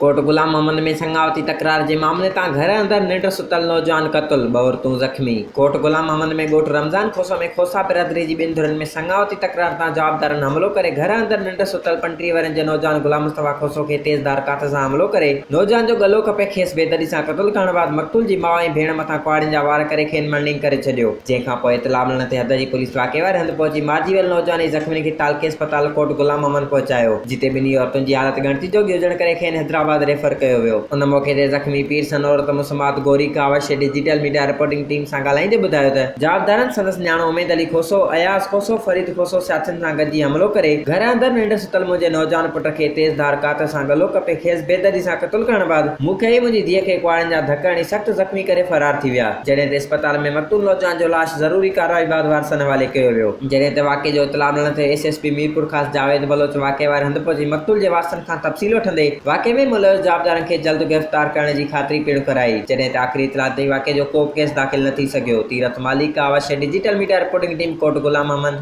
ڪوٽ غلام محمد ۾ سڱاوتي تڪرار جي معاملي تان گهر اندر ننڊ ستل نوجوان قتل، ٻه عورتون زخمي. ڪوٽ غلام محمد ۾ ڳوٺ رمضان کوسو ۾ کوسا برادري جي ٻن ڌرين ۾ سڱاوتي تڪرار تان جوابدارن حملو ڪري گهر اندر ننڊ ستل 35 ورهين جي نوجوان غلام مصطفيٰ کوسو کي تيز ڌار ڪاٺ سان حملو ڪري نوجوان جو ڳلو ڪپي کيس بيدردي سان قتل ڪرڻ بعد مقتول جي ماء ۽ ڀيڻ مٿان ڪهاڙين جا وار ڪري کين مڻنگ ڪري ڇڏيو. جنهن کان پوء اطلاع ملڻ تي حد جي پوليس واقعي واري هنڌ پهچي مارجي ويل نوجوان ۽ زخمين کي تعلقي اسپتال ڪوٽ غلام محمد پهچايو، جتي ٻنهي عورتن جي حالت ڳڻتي جوڳي هجڻ ڪري کين حيدرآباد ريفر ڪيو ويو. ان موقعي تي زخمي پيرسن عورت مسمات Gori Kawish digital media reporting team سان ڳالهائيندي ٻڌايو ته جوابدارن سندس نياڻو اميد علي کوسو، اياز کوسو، فريد کوسو ساٿين سان گڏجي حملو ڪري گهر اندر ننڊ ستل منهنجي نوجوان پٽ کي تيز ڌار ڪات سان ڳلو ڪپي کيس بيدردي سان قتل ڪرڻ بعد مون کي ۽ منهنجي ڌيء کي ڪهاڙين جا ڌڪ هڻي سخت زخمي ڪري فرار ٿي ويا. جڏهن ته اسپتال ۾ مقتول نوجوان جو لاش ضروري ڪارروائي بعد وارثن حوالي ڪيو ويو. جڏهن ته واقعي جو اطلاع ملڻ تي S S P Mirpurkhas Javed Baloch واقعي واري هنڌ پهچي مقتول جي وارثن کان تفصيل وٺندي واقعي ۾ ملوث جوابدارن کي جلد گرفتار ڪرڻ جي خاطري پڻ ڪرائي. جڏهن ته آخري اطلاع تائين واقعي جو ڪوبه ڪيس داخل نه ٿي سگهيو. Tirath Malik, Kawish, digital media reporting team, Kot Ghulam Muhammad.